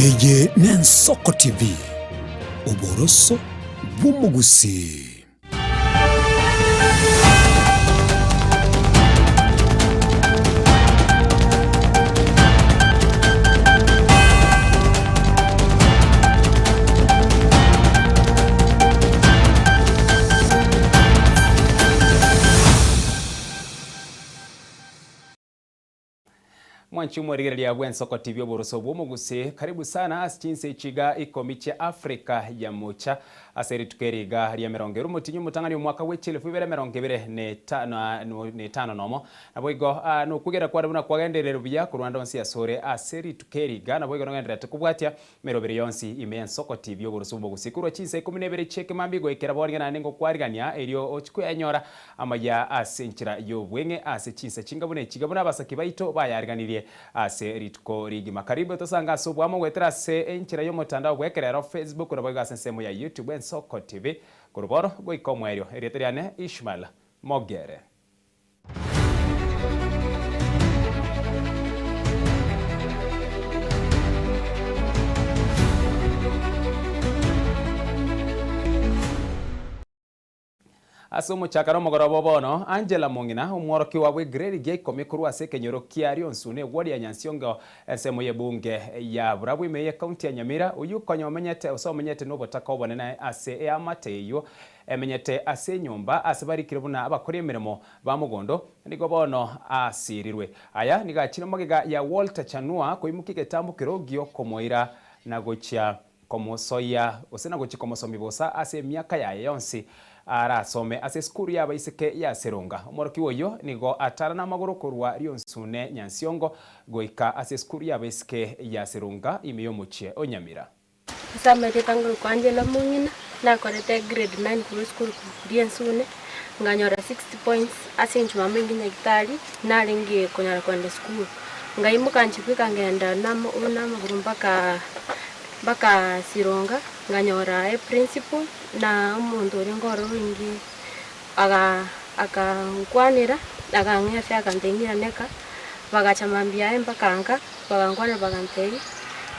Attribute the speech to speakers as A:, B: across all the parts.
A: Eye n'Ensoko TV, oboroso bw'omogusii.
B: Mwanche omwarigereria bw'ensoko TV oboroso bw'omogusii, karibu sana ase chinsa echi iga ikomi chia Africa ya mocha ase rituko eri iga ria emerongo ere omotinyi omotang'ani omwaka bwe chielfu ibere emerongo ebere na etano na etano nomo. Naboigo nokwegera kware buna kwagenderire buya korwa ande onsi asore ase rituko eri iga naboigo nogendererete kobwatia Emeroberi yonsi ime y'ensoko tibi oboroso bw'obogusii korwa chinsa ikomi na ibere chi'ekemambia goikera boria naende ngokwarigania erio ochie koyanyora amaya ase enchera y'obweng'e ase chinsa chinga buna echi iga buna abasaki baito bayariganirie ase rituko rigima. Karibu tosange ase oboamo goetera ase enchera y'omotandao bw'ekerero, Facebook, naboigo ase ensemo ya YouTube Ensoko TV. Korwa bono goika omoerio, erieta riane Ishmael Mogere. Ase omochakano omogoroba o bono, Angela Mong'ina, omworokigwa bw'egrade gia ikomi korwa ase ekenyoro kia Rionsu negwori ya Nyansiongo ensemo y'ebunge ya Burabwo ime y'ecounty ya Nyamira, oyio konya omenyete gose omenyete nobotaka obonene ase eamate eyio Emenyete ase enyomba ase barikire buna abakori emeremo ba mogondo, nigo bono asirirwe. Aya nigo achire magega ya Walter Chanua koimokia egetambokero gi'okomoira na gochia komosoyia gose na gochia komosomia bosa ase emiaka yaye yonsi arasome ase esukuru y'abaiseke ya Serunga. Omworokigwa oyio nigo atara namagoro korwa Rionsune Nyansiongo goika ase esukuru y'abaiseke ya Serunga ime y'omochie o Nyamira.
C: Ase amarieta ngorokwa Angela Mong'ina, nakorete grade nine korwa esukuru koria Ensune, nkanyora sixty points ase eng'encho mama oinge nyagetari, narenge konyara kogenda esukuru. Nkaimoka inche bweka nkagenda namo namagoro mpaka mpaka Sironga, nkanyora eprinciple na omonto orenge ororo oinge aga akankwanera, akang'ea fare akantebia ng'irane nka, bagacha mambia aye mpaka nka, bagankwanera bagantebia,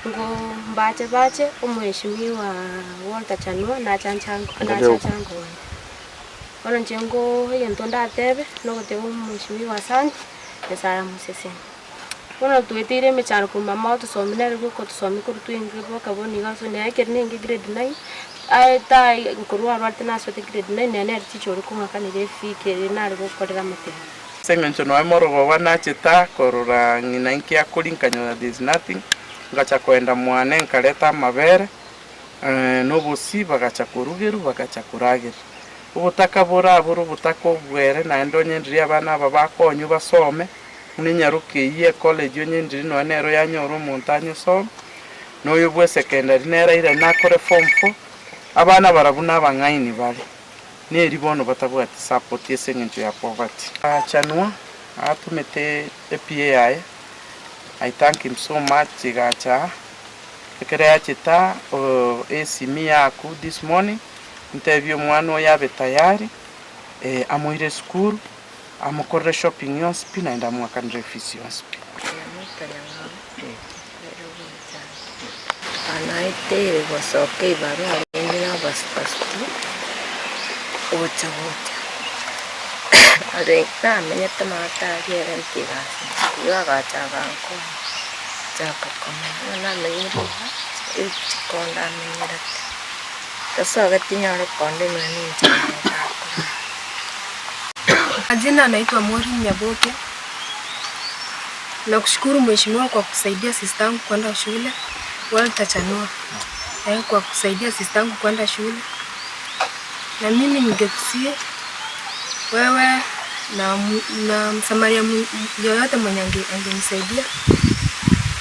C: ngo mbache bache omheshimiwa Walter Chanua nacha nchango nacha ankonye. Bono inche ngoo egento ndatebe, nogoteba omheshimiwa asante, Nyasaye amosesenie. Bono tweteire emechando korwa mama otosomia nere bweka otosomia korwa twenge mpaka bono iga ase nere ekero nenge grade nine, aye tai korwa arwarete nasoete grade nine nere nere teacher oria kong'akanera efee kere nare gokorera amatemo.
D: Ase eng'encho nonya morogoba nachete aa korora ng'ina inki akoria nkanyora there is nothing, ngacha koenda mwane nkareta amabere na obosie bagacha korugerwa bagacha koragerwa. Obotaka bore abore obotaka obwere naende onye ndiria abana aba bakonywa basome, buna enyaroka eyio ecollege onye ndiri nonya nero yanyora omonto anyesome, na oyo bwa esecondary nere airane nakore form four, abana barabwo nabang'aini bare. Neri bono batabwati support ase eng'encho ya poverty. Chanua atomete ePA yaye, I thank him so much egacha aa, ekero yachete aa esimi yaku this morning, ntebie omwana oyo abe tayari, amoire esukuru, amokorere shopping yonsi pi naende amoakanere efees yonsi pi.
E: Anaeteire gosoka ebarua arenge nabasubasubu gocha gocha are namenyete maate aria ere ntigasi igo agacha agankonya nchaka komenya bono namenyire iga chikonda amenyerete tasogeti nyore konda nonya na enchera nyakorora.
F: Majina naitwa Maureen Nyaboke. Nakushukuru mheshimiwa kwa kusaidia sister yangu kwenda shule, Walter Chanua, eh, kwa kusaidia sister yangu kwenda shule. Na mimi ningekusihi wewe na, na msamaria yoyote mwenye angenisaidia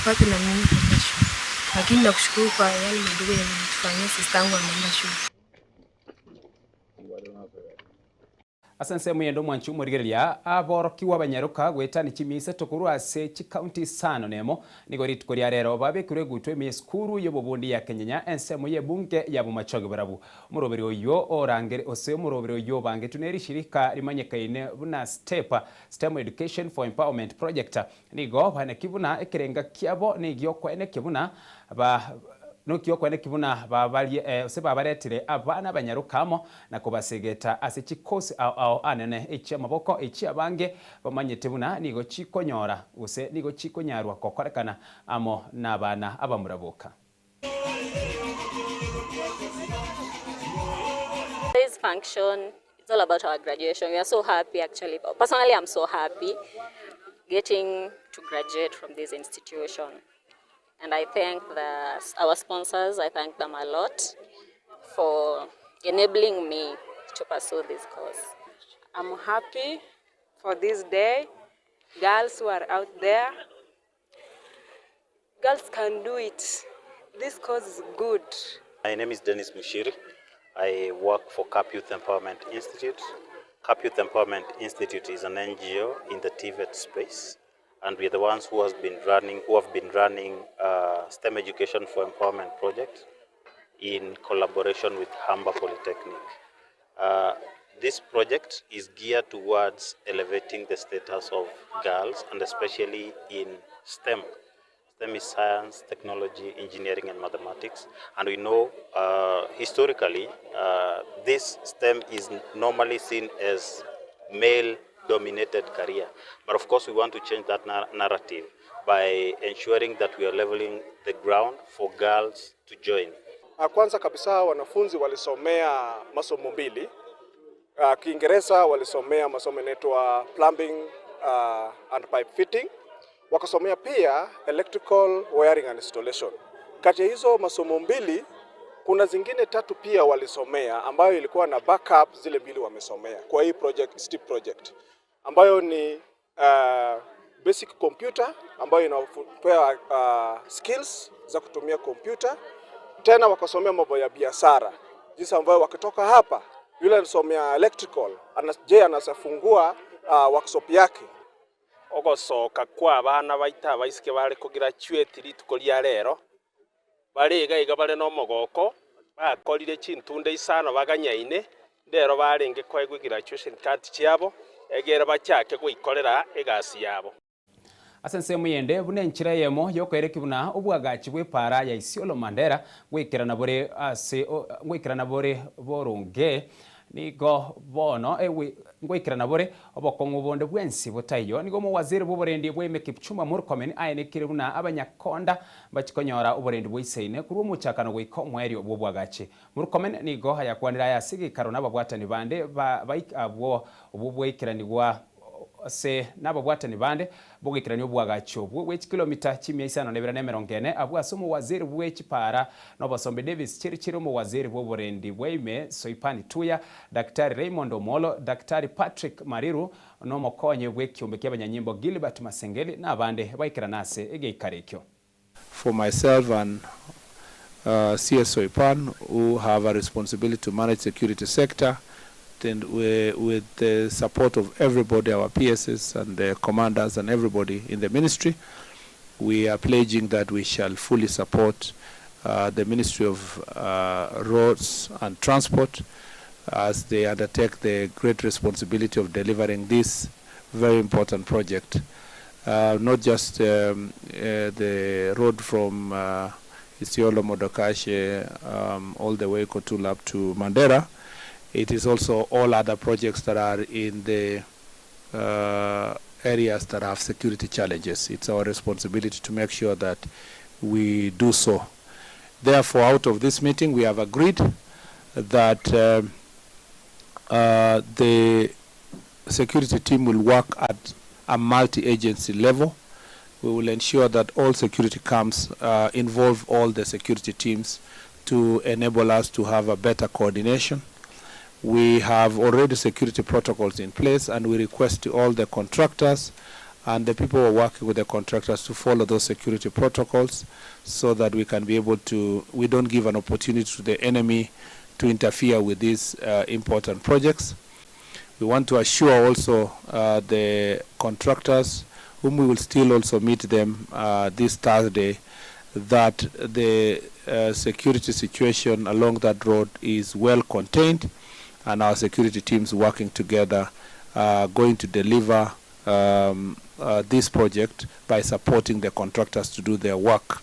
F: pate na mimi kwenda shule, lakini nakushukuru kwa yale madogo yenye umetufanyia sister yangu ameenda shule.
B: Ase ensemo eyende omwanchi omorigereria aborokigwa abanyaroka goetania chimia isato korwa ase chikaunti isano nemo nigo rituko ria rero babekirwe egutwa ime y'esukuru y'obobundi ya Kenyenya ensemo y'ebunge ya Bomachoge barabwo. Omoroberi oyio orangere ose omoroberi oyio obangetwe ne rishirika rimanyekaine buna STEP, STEM Education for Empowerment Project, Nigo baeneki buna ekerenga kiabo negi'okoenekia buna ba noki'okoenekia buna babarie gose babaretire abana abanyaroka amo na kobasegeta ase chikosi ao ao anene echi'amaboko echi'abange bamanyete buna nigo chikonyora gose nigo chikonyarwa gokorekana amo nabana abamura boka.
G: Today's function it's all about our graduation. We are so happy actually. Personally, I'm so happy getting to graduate from this institution. And I thank the, our sponsors, I thank them a lot for enabling me to pursue this course.
H: I'm happy for this day. Girls who are out there, Girls can do it. This course is good.
I: My name is Dennis Mushiri. I work for CAP Youth Empowerment Institute. CAP Youth Empowerment Institute is an NGO in the TVET space, and we are the ones who has been running, who have been running uh, STEM Education for Empowerment project in collaboration with Humber Polytechnic. Uh, this project is geared towards elevating the status of girls and especially in STEM. STEM is science, technology, engineering, and mathematics. And we know uh, historically uh, this STEM is normally seen as male dominated career. But of course, we want to change that narrative by ensuring that we are leveling the ground for girls to join.
J: Ah, kwanza kabisa wanafunzi walisomea masomo mbili. Ah, Kiingereza walisomea masomo inaitwa plumbing uh, and pipe fitting, wakasomea pia electrical wiring and installation. Kati ya hizo masomo mbili kuna zingine tatu pia walisomea ambayo ilikuwa na backup zile mbili wamesomea kwa hii project, STEEP project ambayo ni uh, basic computer ambayo inapea uh, skills za kutumia kompyuta. Tena wakasomea mambo ya biashara, jinsi ambayo wakitoka hapa, yule anasomea electrical ana, je anaweza uh, workshop yake.
D: Ogosoka kwa abana baito abaiseke bare kograduate rituko ria rero, bare iga iga bare nomogoko, bakorire chintunda isano baganyaine, ndero barenge koegwa egraduation card chiabo, egere bachake goikorera egasi yabo.
B: Ase ensemo eyende, buna enchera eyemo y'okoerekia buna obwagachi bw'epaara ya Isiolo Mandera goikerana bore ase ngoikerana bore boronge, nigo bono ngoikerana bore obokong'u bonde bwensi botaiyo. Nigo omowaziri bw'oborendi bw'ime Kipchumba Murkomen aenekire buna abanyakonda mbachie konyora oborendi bwaisaine korwa omochakano goika omoerio bw'obwagachi. Murkomen nigo ayakwanire aya ase egeikaro nababwatani bande ba abwo obwo bwaikeranigwa Ase nababwatani bande bogoikerania oboagachi obwo bwe chikilomita chimia isano na ibere na emerongo ene, abwo ase omowaziri bwe chipaara na obosombe Davis Chirichiri, omowaziri bw'oborendi bwa ime Soipan Tuya, Daktari Raymond Omolo, Daktari Patrick Mariru, na omokonyi bw'ekiombe ki'abanyanyimbo Gilbert Masengeli na abande baikerana ase egeikaro ekio.
K: For myself and CS Soipan who have a responsibility to manage security sector and with the support of everybody, our PSs and the commanders and everybody in the ministry, we are pledging that we shall fully support uh, the Ministry of uh, Roads and Transport as they undertake the great responsibility of delivering this very important project. Uh, not just um, uh, the road from uh, Isiolo Modokashe um, all the way Kotul up to Mandera, it is also all other projects that are in the uh, areas that have security challenges. It's our responsibility to make sure that we do so. Therefore, out of this meeting, we have agreed that um, uh, the security team will work at a multi-agency level. We will ensure that all security camps uh, involve all the security teams to enable us to have a better coordination. We have already security protocols in place and we request to all the contractors and the people who are working with the contractors to follow those security protocols so that we can be able to, we don't give an opportunity to the enemy to interfere with these uh, important projects. We want to assure also the contractors whom we will still also meet them this Thursday that the security situation along that road is well contained and our security teams working together are going to deliver um, uh, this project by supporting the contractors to do their work.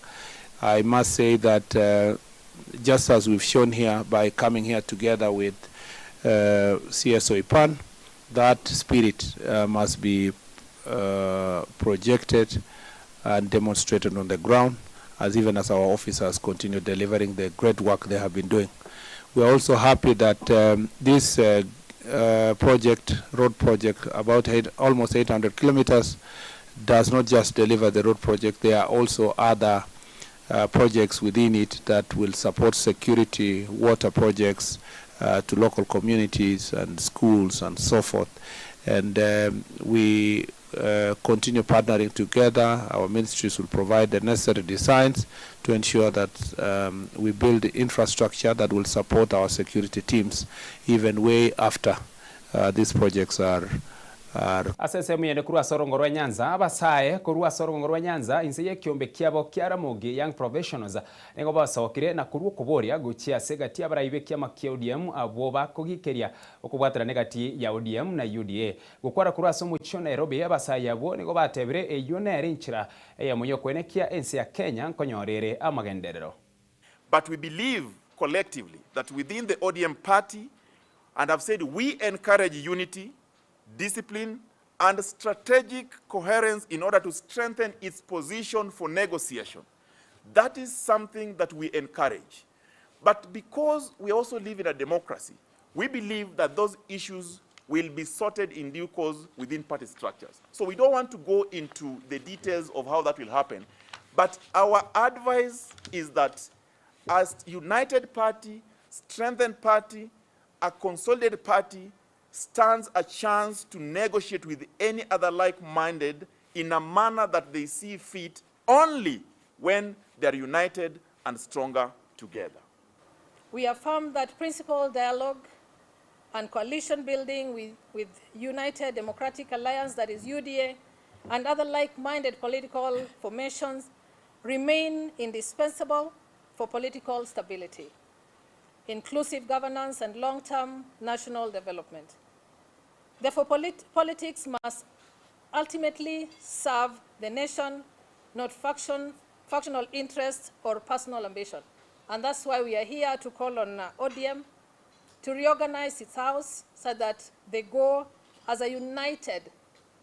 K: I must say that uh, just as we've shown here by coming here together with uh, CS Soipan, that spirit uh, must be uh, projected and demonstrated on the ground as even as our officers continue delivering the great work they have been doing. We are also happy that um, this uh, uh, project, road project, about eight, almost 800 kilometers, does not just deliver the road project, there are also other uh, projects within it that will support security, water projects uh, to local communities and schools and so forth. And um, we uh, continue partnering together. Our ministries will provide the necessary designs to ensure that um, we build infrastructure that will support our security teams even way after uh, these projects are
B: Ase ensemo eyende korwa ase orongo rwa Nyanza, abasae korwa ase orogongo rwa Nyanza inse y'ekiombe kiabo kia Ramogi Young Professionals nigo basokire na korwa okoboria gochia ase egati y'abarai b'ekiama kia ODM abwo bakogikeria okobwaterana egati ya ODM na UDA. Gokwara korwa ase omochie o Nairobi, abasae abwo nigo batebire eyio nere enchera eyemo y'okoenekia ense ya Kenya nkonyora ere amagenderero.
L: But we believe collectively that within the ODM party, and I've said we encourage unity, discipline, and strategic coherence in order to strengthen its position for negotiation. That is something that we encourage. But because we also live in a democracy, we believe that those issues will be sorted in due course within party structures. So we don't want to go into the details of how that will happen. But our advice is that as united party, strengthened party, a consolidated party stands a chance to negotiate with any other like-minded in a manner that they see fit only when they are united and stronger together.
M: We affirm that principled dialogue and coalition building with, with United Democratic Alliance, that is UDA, and other like-minded political formations remain indispensable for political stability, inclusive governance, and long-term national development. Therefore, polit politics must ultimately serve the nation, not faction, factional interests or personal ambition. And that's why we are here to call on uh, ODM to reorganize its house so that they go as a united,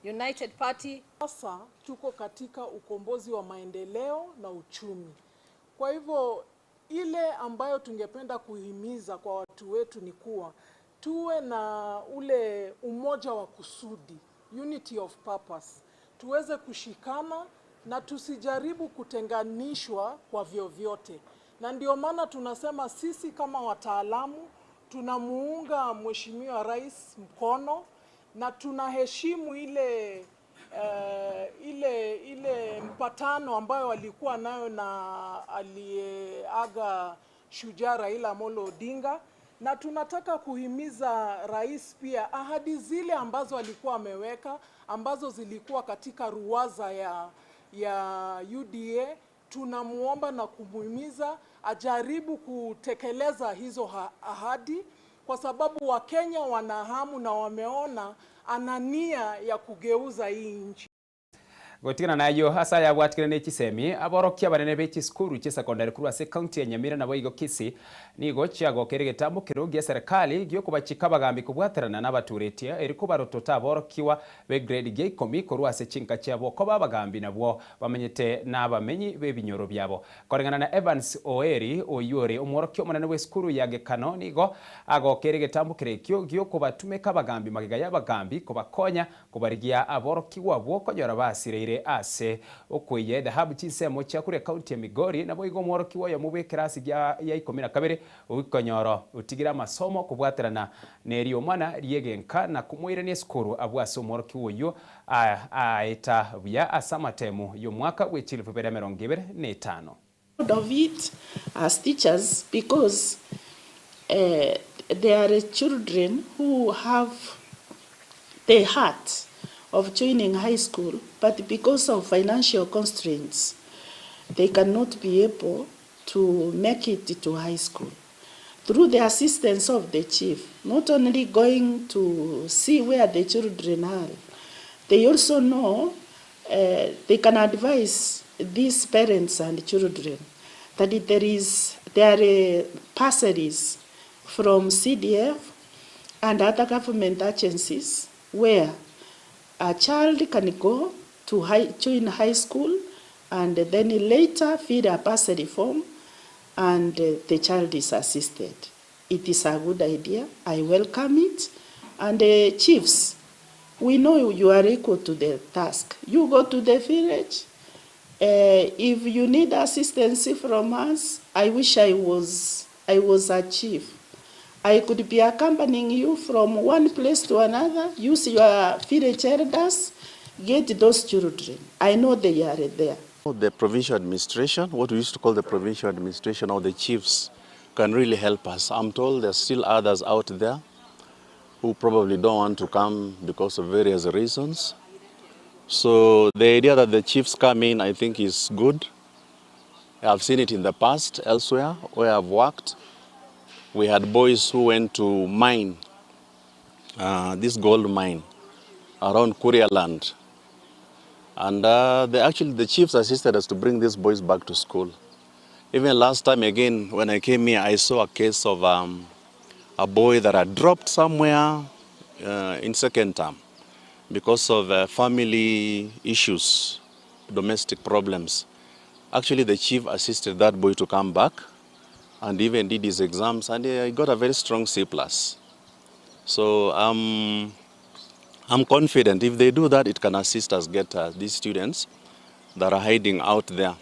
M: united party.
N: Sasa tuko katika ukombozi wa maendeleo na uchumi. Kwa hivyo ile ambayo tungependa kuhimiza kwa watu wetu ni kuwa tuwe na ule umoja wa kusudi, unity of purpose, tuweze kushikana na tusijaribu kutenganishwa kwa vyovyote, na ndio maana tunasema sisi kama wataalamu tunamuunga Mheshimiwa Rais mkono na tunaheshimu ile uh, ile ile mpatano ambayo alikuwa nayo na aliyeaga shujaa Raila Amolo Odinga, na tunataka kuhimiza rais pia ahadi zile ambazo alikuwa ameweka ambazo zilikuwa katika ruwaza ya, ya UDA tunamuomba na kumuhimiza ajaribu kutekeleza hizo ahadi, kwa sababu Wakenya wana hamu na wameona ana nia ya kugeuza hii nchi.
B: Gotigana nayio ase ayabwatikire ne chisemi, aborokia abanene be chisukuru chia secondary korwa ase ekaunti ya Nyamira naboigo Kisii nigo chiagokire egetambo kero gia serikali giokobachika abagambi kobwaterana na abaturetia eri kobarotota aborokiwa be grade gia ikomi korwa ase chinka chiabo koba abagambi nabwo bamenyete na abamenyi b'ebinyoro biabo. Koreng'ana na Evans Oeri oyio ore omworokia omonene bw'esukuru ya Gekano nigo agokire egetambo kere ekio giokobatumeka abagambi magega ya abagambi kobakonya kobarigia aborokigwa abwo konyora basireire ase okoiya edhahabu chinsemo chia koria ekaunti ya Migori naboigo omworokiwa oyomo bwa ekerasi gia ya ikomi na kabere oikonyoro otigire amasomo kobwaterana na eriomana riegenka na komoirania esukuru abwo ase omworokiwa oyio aeta buya ase amatemu y'omwaka bwe chilifu bibere emerongo ebere na etano.
O: Proud of it as teachers because uh, there are children who have the heart of joining high school but because of financial constraints they cannot be able to make it to high school. Through the assistance of the chief, not only going to see where the children are, they also know they can advise these parents and children that there is there are bursaries from CDF and other government agencies where a child can go to high, join high school and then later fill a bursary form and the child is assisted. It is a good idea. I welcome it. And chiefs, we know you are equal to the task. You go to the village. If you need assistance from us, I wish I was, I was a chief. I could be accompanying you from one place to another, use your village elders, get those children. I know they are there.
I: The provincial administration, what we used to call the provincial administration or the chiefs, can really help us. I'm told there's still others out there who probably don't want to come because of various reasons. So the idea that the chiefs come in, I think, is good. I've seen it in the past elsewhere where I've worked. We had boys who went to mine, this gold mine around Kuria land. And the chiefs assisted us to bring these boys back to school. Even last time again, when I came here, I saw a case of a boy that had dropped somewhere in second term because of family issues, domestic problems. Actually, the chief assisted that boy to come back and even did his exams, and he got a very strong C plus. So I'm confident if they do that, it can assist us get these students that are hiding out there.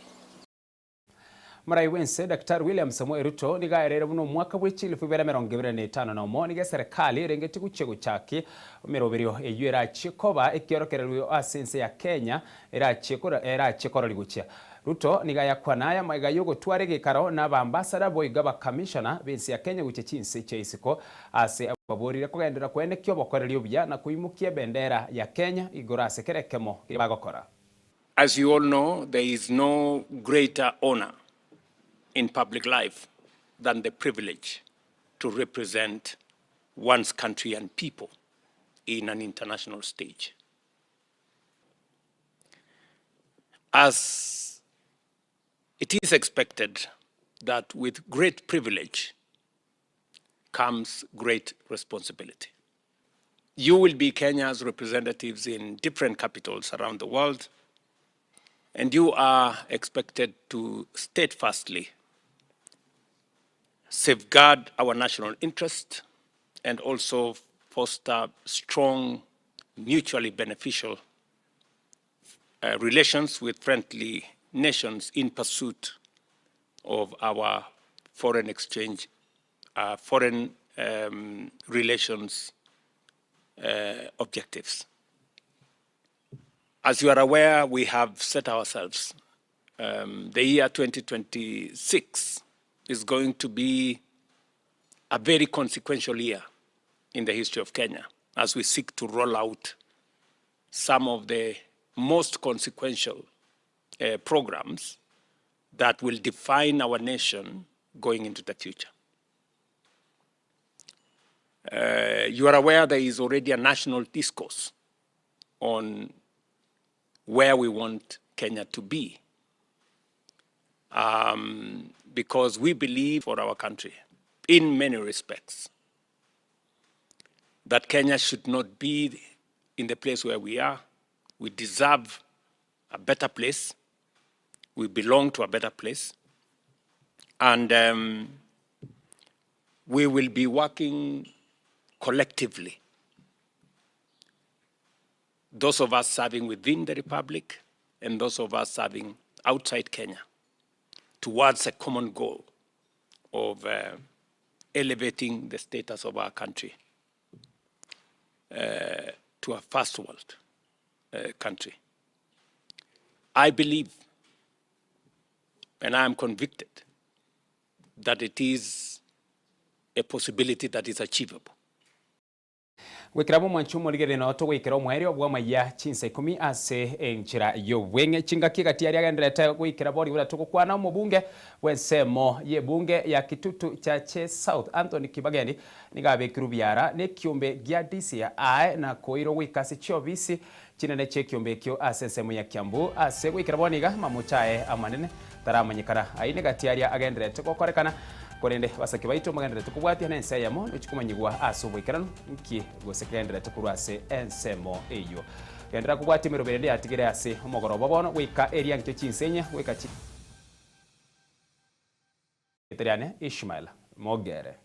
B: Morai bwense Daktari William Samoei Ruto nigo aerire buna omwaka bwe chilifu ibere emerongo ebere na etano na omo nigo eserekari erengeti gochia gochaki emeroberio eyio erachie koba ekiorokererio ase ense ya Kenya erachie kora erachie korori gochia. Ruto nigo ayakwana aya magega ya ogotwara egekaro na abaambasada boigo abakamishona b'ense ya Kenya gochia chinse chia isiko ase ababorire kogenderera koenekia obokoreri obuya na koimokia ebendera ya Kenya igoro ase kera ekemo keria bagokora.
P: As you all know, there is no greater honor in public life than the privilege to represent one's country and people in an international stage. As it is expected that with great privilege comes great responsibility. You will be Kenya's representatives in different capitals around the world, and you are expected to steadfastly safeguard our national interest and also foster strong, mutually beneficial relations with friendly nations in pursuit of our foreign exchange, foreign relations objectives. As you are aware, we have set ourselves, the year 2026 is going to be a very consequential year in the history of Kenya as we seek to roll out some of the most consequential programs that will define our nation going into the future. You are aware there is already a national discourse on where we want Kenya to be, because we believe for our country, in many respects, that Kenya should not be in the place where we are. We deserve a better place. We belong to a better place. And we will be working collectively. Those of us serving within the Republic and those of us serving outside Kenya, towards a common goal of elevating the status of our country to a first world country. I believe, and I am convicted, that it is a possibility that is achievable.
B: Goikera bw'omwanchi omorigereria noo togoikera omoerio bw'amayia chinsa ikomi ase enchera y'obweng'e. Chingaki egati aria agendererete goikera boria buna togokwana omobunge bw'ensemo y'ebunge ya Kitutu Chache South Anthony Kibagendi nigo abekirwe biara n'ekiombe gia DCI na koirwa goika ase chiobisi chinene chi'ekiombe ekio ase ensemo ya Kiambu. Ase goikera bono iga amamocho aye amanene taramanyekana. Ayio negati aria agendererete gokorekana, korende abasake baito mbagendererete kobwatia nense eyemo nochia komanyigwa ase oboikeranu nki gose kegendererete korwa ase ensemo eyio. Genderera kobwatia emeroberi ende yatigire ase omogoroba bono goika eria nkio chinsa enye goika chi. Erieta riane Ishmael Mogere.